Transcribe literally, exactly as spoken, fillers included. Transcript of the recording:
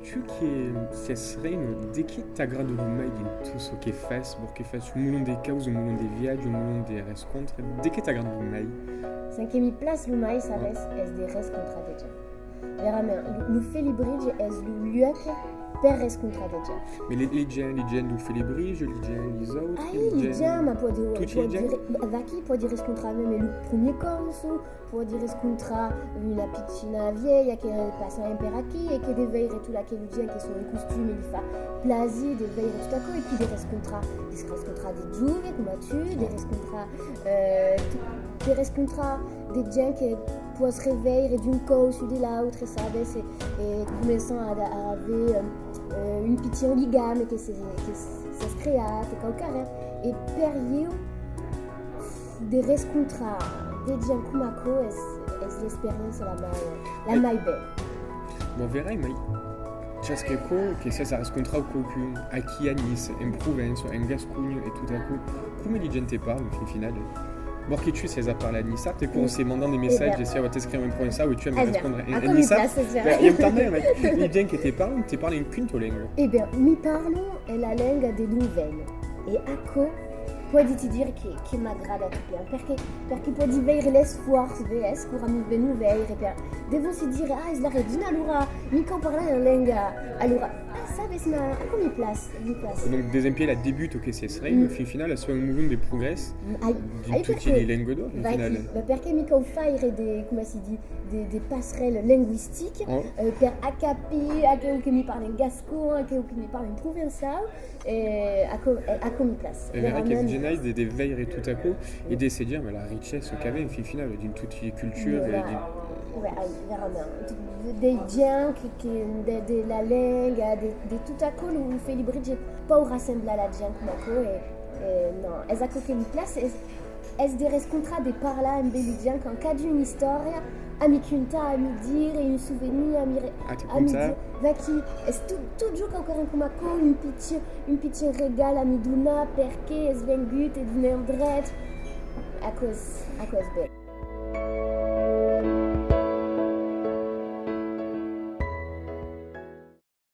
Tu que sès reina, de qué t'agrada lo mai dins tot çò que fas? Bon, que fas un molon de causas, un molon de viatges, un molon de rescòntres, de qué t'agrada lo mai? Çò que mi plas lo mai, sabes, es de rescontrar de gents. Verament, lo, lo Felibritge es lo luec per rescontrar de gents. Mas li, li gents, li gents lo Felibritge, li gents, lis autres, ai, li gents, ma pòdi, toti li gents? Vaquí, pòdi rescontrar meme lo premier cònsol, pòdi rescontrar una pichina vièlha que passa per aquí e que de veire tot aquel gents que son en costumi li fa plasir de veire tot aquò, e pi de rescontrar, de rescontrar de joves coma tu, de rescontrar, eh, de rescontrar de gents que pòs reveire d'un còup sus de l'autre, sabes, e, e començan a, a aver, eh, un pichin ligam que se, que s'es creat, e quauquarren. E per ieu, de rescontrar de gents coma aquò es, es l'experiéncia la mai, la mai bèla. Bon, verai, mai chasque còup que sès a rescontrar quauqu'un, aquí a Niça, en Provença, en Gasconha e tot aquò, coma li gents te parlan, fin finala? Bon, que tu sès a parlar niçard, e quand se mandan de messatges, se eu t'escriu en provençau e tu a me respondre en, en niçard, ben, ieu tanben, mai li gents que te parlan, te parlan en quinta lenga? E ben, mi parlan en la lenga de dont veni. E aquò, pòdi ti dire que, que m'agrada tot plen, perque, perque pòdi veire l'esfòrç, ves, quora mi venon veire, per, devon si dire, ah, es la regina, alora mi cau parlar en lenga, alora, ah, sabes, ma, aquò mi plas, mi plas. Donc, desempuèi la debuta que sès reina, fin finala, es un movement de progrès dins toti li lengas d'òc, fin finala. Perque mi cau faire de, coma si di, de, de passerèla lingüistica, eh, per acapir aqueu que mi parla en gascon, aqueu que mi parla en provençau, e aquò, e aquò mi plas. E verai qu'es genial de, de veire tot aquò e de se dire, ma, la richessa qu'avèm, fin finala, dins toti li culturas, e dins... Verament. De, de gents que, que de, de la lenga, de, de tot aquò, lo, lo Felibritge pòu rassemblar la gent coma aquò, e, e non, es aquò que mi plas, es, es de rescontrar, de parlar emb li gents qu'an cadun una istòria a mi contar, a mi dire, un sovenir a mi re-, a mi dire. Vaquí, es tot, totjorn quauquarren coma aquò, un pichin, un pichin regal a mi donar, perqué es vengut e d'ont endrech. Aquò es, aquò es bèl.